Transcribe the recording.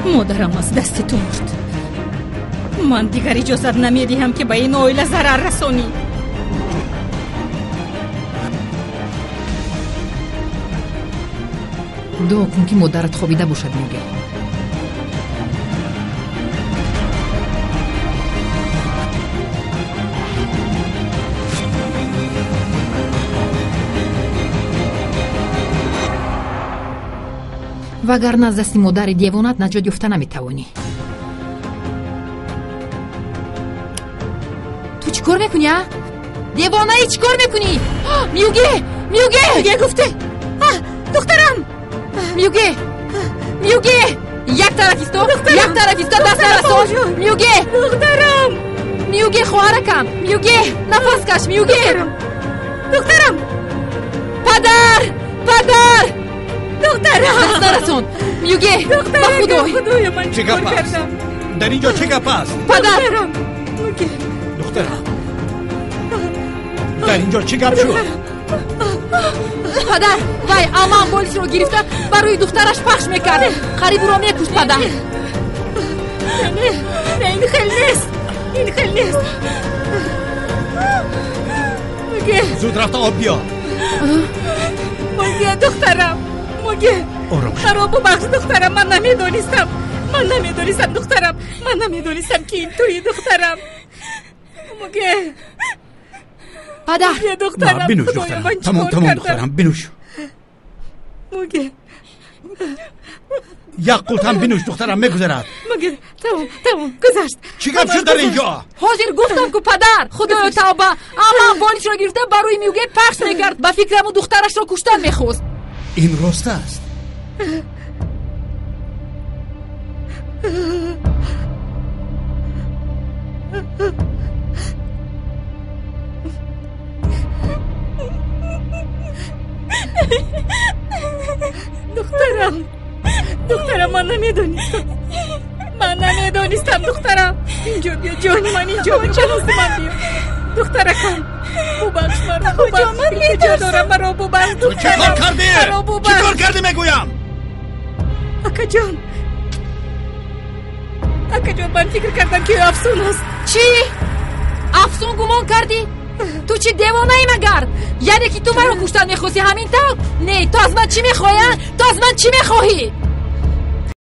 Модарам аз дасти ту мурд. Ман дигар иҷозат намедиҳам, ки ба ин оила зарар расонӣ. Дуо кун, ки модарат хобида бошад, Мюге. Вагарна аз дасти модари девонат наҷот ёфта наметавонӣ. Ту чӣ кор мекунӣ, а? Девонаи, чӣ кор мекунӣ? Мюге, Мюге! Мюге гуфте? Духтарам! Мюге! Мюге! Як тараф исто, як тараф исто, даст нарасон! Мюге! Духтарам! Мюге, хоҳаракам! Мюге, нафас каш, Мюге! Духтарам! Падар! Падар! Духтарам! Даст нарасон! Мюге, ба Худой! Худоё, ман чӣ чӣ гап кор аст? кардам? Дар ин ҷо чӣ гап аст? Падар! Духтарам! Мюге! Духтарам, дар ин ҷо чӣ гап шуд? Падар, вай амам болишро гирифта ба рӯи духтараш пахш мекард. Қариб ӯро мекушт, падар. Не, не, ин хел нест, ин хел нест. Мюге! Зуд рафта об биёр. Мюге, духтарам, Мюге! Ором шав. Маро бубахш, духтарам, ман намедонистам, ман намедонистам, духтарам, ман намедонистам, ки ин туи, духтарам. Мюге! Падар! Мюге, духтарам! Бинӯш, Худоё, духтарам. ман чӣ Тамом, кор тамом, кардам? духтарам, бинӯш. Мюге! Як қултам бинӯш, духтарам, мегузарад. Мюге, тамом, тамом, гузашт. Чӣ гап шуд дар ин ҷо? Ҳозир гуфтам ку, падар. Худоё, тавба! Амам болишро гирифта ба рӯи Мюге пахш мекард. Ба фикрам, ӯ духтарашро куштан мехост. Ин рост аст? Духтарам, духтарам, ман намедонистам, ман намедонистам, духтарам. Инҷо биё, ҷони ман, инҷо биё, ба назди ман биё, духтаракам. Бубахш маро, бубахш, илтиҷо дорам, маро бубахш. Ту чӣ кор Духтарам, кардӣ? маро Чӣ бубахш. кор кардӣ, мегӯям? Акаҷон, акаҷон, ман фикр кардам, ки афсун аст. Чӣ? Афсун гумон кардӣ? Ту чӣ, девонаи магар? Яъне ки ту маро куштан мехости, ҳамин тавр? Не, ту аз ман чӣ мехоҳӣ, а? Ту аз ман чӣ мехоҳӣ?